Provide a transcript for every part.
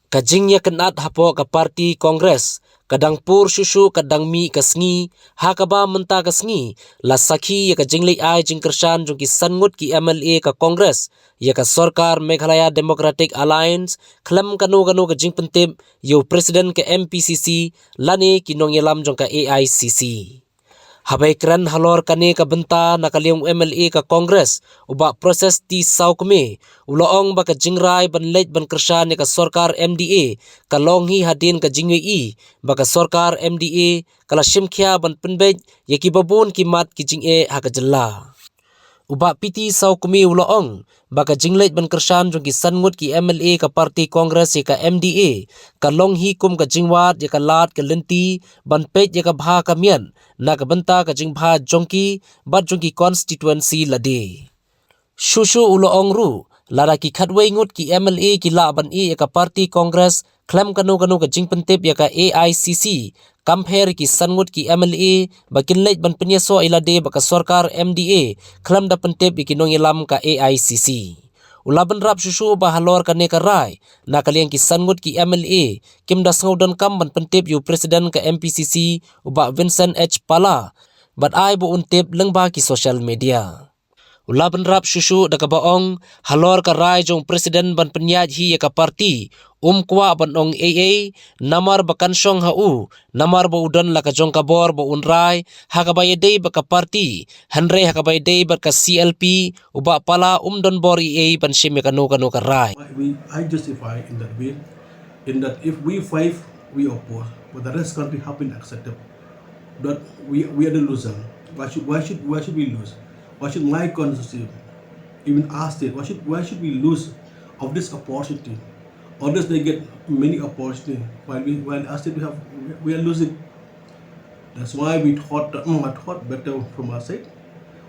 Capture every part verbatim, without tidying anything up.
Ka jingïakynad hapoh ka party Congress ka dang pur shuh shuh ka dang mih ka sngi, ha kaba mynta ka sngi la sakhi ïa ka jingleit ai jingkyrshan jong ki san ngut ki M L A ka Congress ïa ka sorkar Meghalaya Democratic Alliance khlem kano kano ka jingpyntip ïa u president ka M P C C lane ki nongïalam jong ka A I C C. Haba ïakren halor kane ka bynta na ka liang u M L A ka Congress, u Bah Proses T Sawkmie, u la ong ba ka jingrai ban leit ban kyrshan ïa ka sorkar M D A ka long hi hadien ka jingïohi ba ka sorkar M D A ka la shim khia ban pynbeit ïa kiba bun ki mat ki jingeh ha ka jylla. U Bah P T Sawkmie u la ong ba ka jingleit ban kyrshan jong ki san ngut ki M L A ka party Congress ïa ka M D A ka long hi kum ka jingwad ïa ka lad ka lynti ban peit ïa ka bha ka miat na ka bynta ka jingbha jong ki bad jong ki constituency lade. Shuh shuh u la ong ruh, lada ki khatwei ngut ki M L A ki lah ban ïeh ïa ka party Congress khlem kano kano ka jingpyntip ïa ka A I C C, compare ki san ngut ki M L A ba kin leit ban pynïasoh ïa lade bad ka sorkar M D A khlem da pyntip ïa ki nongïalam ka A I C C. U la bynrap shuh shuh ba halor kane ka rai, na ka liang ki san ngut ki M L A kim da sngewdonkam ban pyntip ïa u president ka M P C C, u Bah Vincent H Pala, bad ai ba un tip lyngba ki social media. U la bynrap shuh shuh da kaba ong, halor ka rai jong u president ban pynïaid hi ïa ka party, um kwah ban ong ei ei, namar ba kan shong ha u, namar ba u don la ka jong ka bor ba un rai ha kaba ïadei bad ka party, hynrei ha kaba ïadei bad ka C L P, u Bah Pala um don bor ei ei ban shim ïa kano kano ka rai. I, we, I justify in that way, in that if we five, we oppose, but the rest country have been accepted. But we, we are the loser. Why should, why should, why should we lose? Why should my constituency, even our state, why should, why should we lose of this opportunity? Others, they get many opportunity, while we, while our state, we have, we are losing. That's why we thought, mm, I thought better from our side,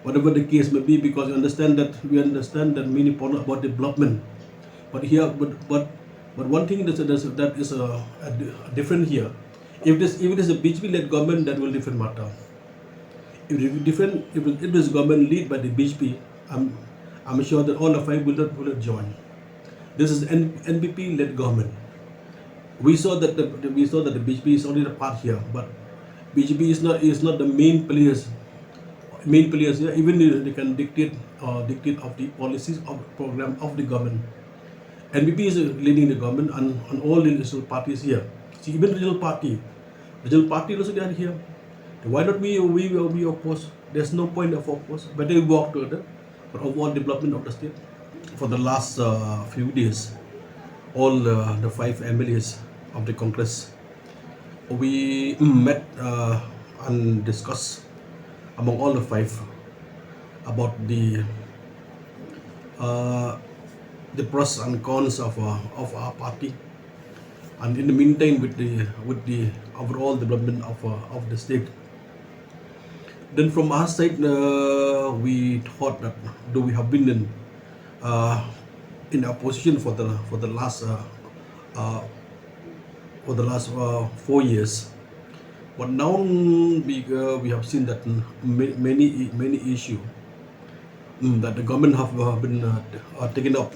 whatever the case may be, because we understand that, we understand that many problem about development. But here, but, but, but one thing that, that, that is a, a di-, different here. If this, if it is a B J P-led government, that will different matter. If it different, if it, if this government led by the B J P, I'm, I'm sure that all the five will not, will not join. This is N-, N P P-led government. We saw that the, we saw that the B J P is only the part here, but B J P is not, is not the main players. Main players here, even they, they can dictate, uh, dictate of the policies of program of the government. N P P is leading the government and, and all the regional parties here. See, even regional party, regional party also they are here. Why not we, we, we oppose? There's no point of oppose. Better we work together for overall development of the state. For the last, uh, few days, all, uh, the five M L As of the Congress, we met, uh, and discussed among all the five about the, uh, the pros and cons of, uh, of our party, and in the meantime with the, with the overall development of, uh, of the state. Then from our side, uh, we thought that though we have been in, uh, in opposition for the, for the last, uh, uh, for the last, uh, four years, but now we, uh, we have seen that, mm, ma-, many, many issue, mm, that the government have, uh, been, uh, t-, uh, taken up.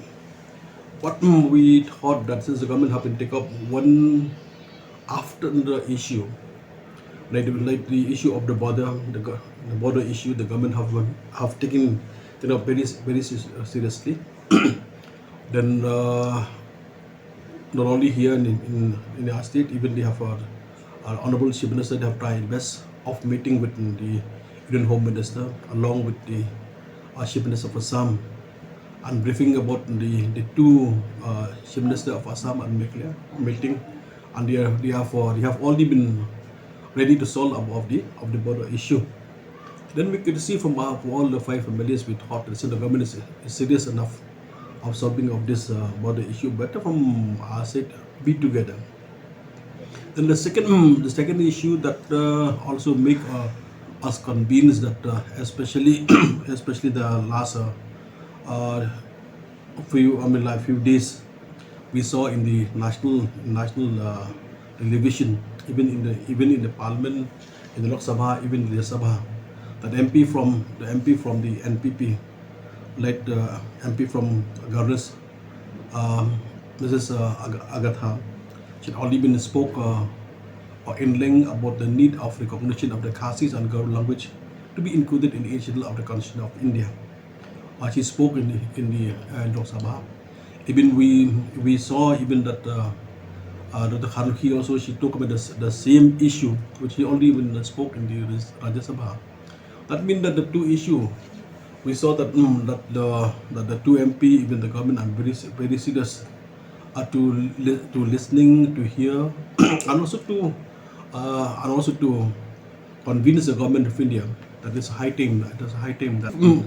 But, mm, we thought that since the government have been take up one after the issue, like, like the issue of the border, the, go- the border issue, the government have, have taken, you know, very, very se- seriously. Then, uh, not only here in, in, in our state, even they have, uh, our Honorable Chief Minister, they have tried best of meeting with the Union Home Minister along with the, uh, Chief Minister of Assam and briefing about the, the two, uh, Chief Minister of Assam and Meghalaya meeting, and they are, they have, uh, they have already been ready to solve of, of the, of the border issue. Then we could see from, uh, from all the five M L As, we thought that the government is, is serious enough of solving of this, uh, border issue. Better from our side be together. Then the second, the second issue that, uh, also make, uh, us convinced that, uh, especially, especially the last, uh, uh, few, I mean, like, few days, we saw in the national, national, uh, television, even in the, even in the parliament, in the Lok Sabha, even in the Sabha, that M P from, the M P from the N P P, like the M P from Garis, uh, Missus uh, Ag- Agatha, She had already been spoke uh, or in length about the need of recognition of the Khasi and Garo language to be included in the schedule of the Constitution of India. Uh, she spoke in the, in the uh, Lok Sabha. Even we we saw even that uh, uh, Doctor Kharlukhi also, she talked about the, the same issue which he already even spoke in the Rajya Sabha. That means that the two issue, we saw that mm, that the that the two M P, even the government, are very very serious uh, to li- to listening, to hear, and also to uh, and also to convince the government of India that it's high time, it is high time that mm,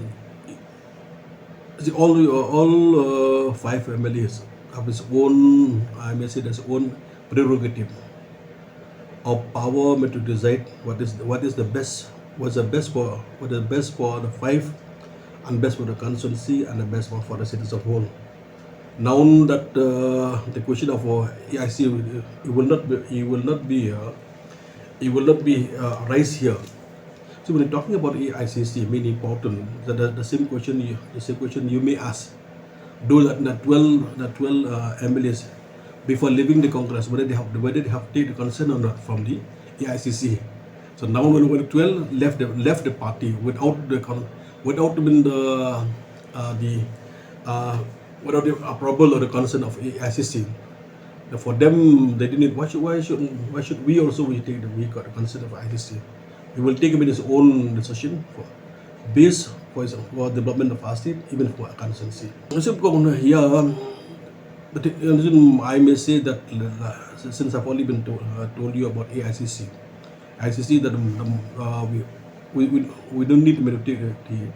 see, all all uh, five M L As have his own, I may say, his own prerogative of power, to decide what is what is the best, what's the best for what is best for the five, and best for the constituency, and the best for, for the citizens of whole. Now that uh, the question of uh, A I C, it will not be, it will not be uh, it will not be uh, rise here. So when you're talking about A I C C, main important, the, the, the same question you, the same question you may ask. Do that the twelve the twelve uh, M L As before leaving the Congress, whether they have whether they have take the consent or not from the A I C C. So now when, when twelve left the left the party without the con- without even the uh, the uh, without the approval or the consent of A I C C. Now for them, they didn't. Why should why should why should we also we take the we got the consent of I C C? We will take him in his own decision for based for, his, for development of our state, even for our constituency. So, yeah, um, but uh, I may say that uh, since I've only been to, uh, told you about A I C C, I C C that um, uh, we, we, we, we don't need to take the,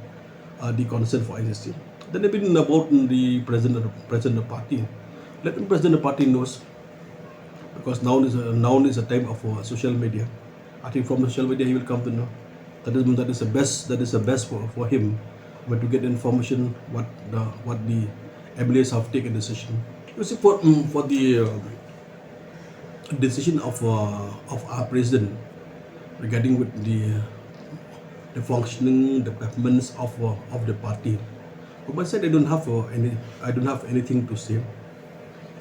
uh, the consent for I C C. Then even about the president of, president of party, let the president of party knows, because now is a, now is a time of uh, social media. I think from social media he will come to know. That is that is the best that is the best for, for him, but to get information what the what the M L As have taken decision. You see for mm, for the uh, decision of uh, of our president regarding with the the functioning, the performance of uh, of the party. But I said I don't have uh, any I don't have anything to say.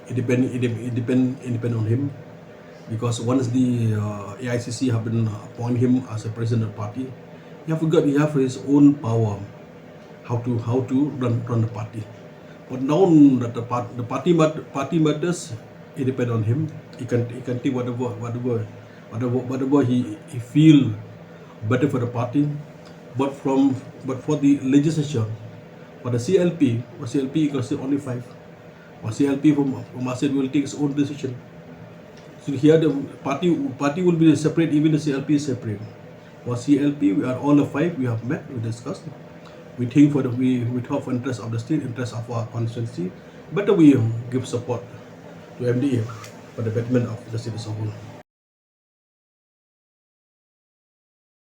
It depend it, de- it depend it depend on him, because once the uh, A I C C have been appoint him as a president of party, he have got he have his own power how to how to run run the party. But now that the part, the party mat, party matters, it depend on him. He can he can take whatever whatever whatever whatever he, he feel better for the party. But from but for the legislature, for the C L P, for C L P you can say only five. For C L P from from Masjid will take its own decision. So here the party party will be separate, even the C L P is separate. For C L P, we are all the five, we have met, we discussed. We think for the we, we talk for interest of the state, interest of our constituency. Better we give support to M D A for the betterment of the citizens of Hulu.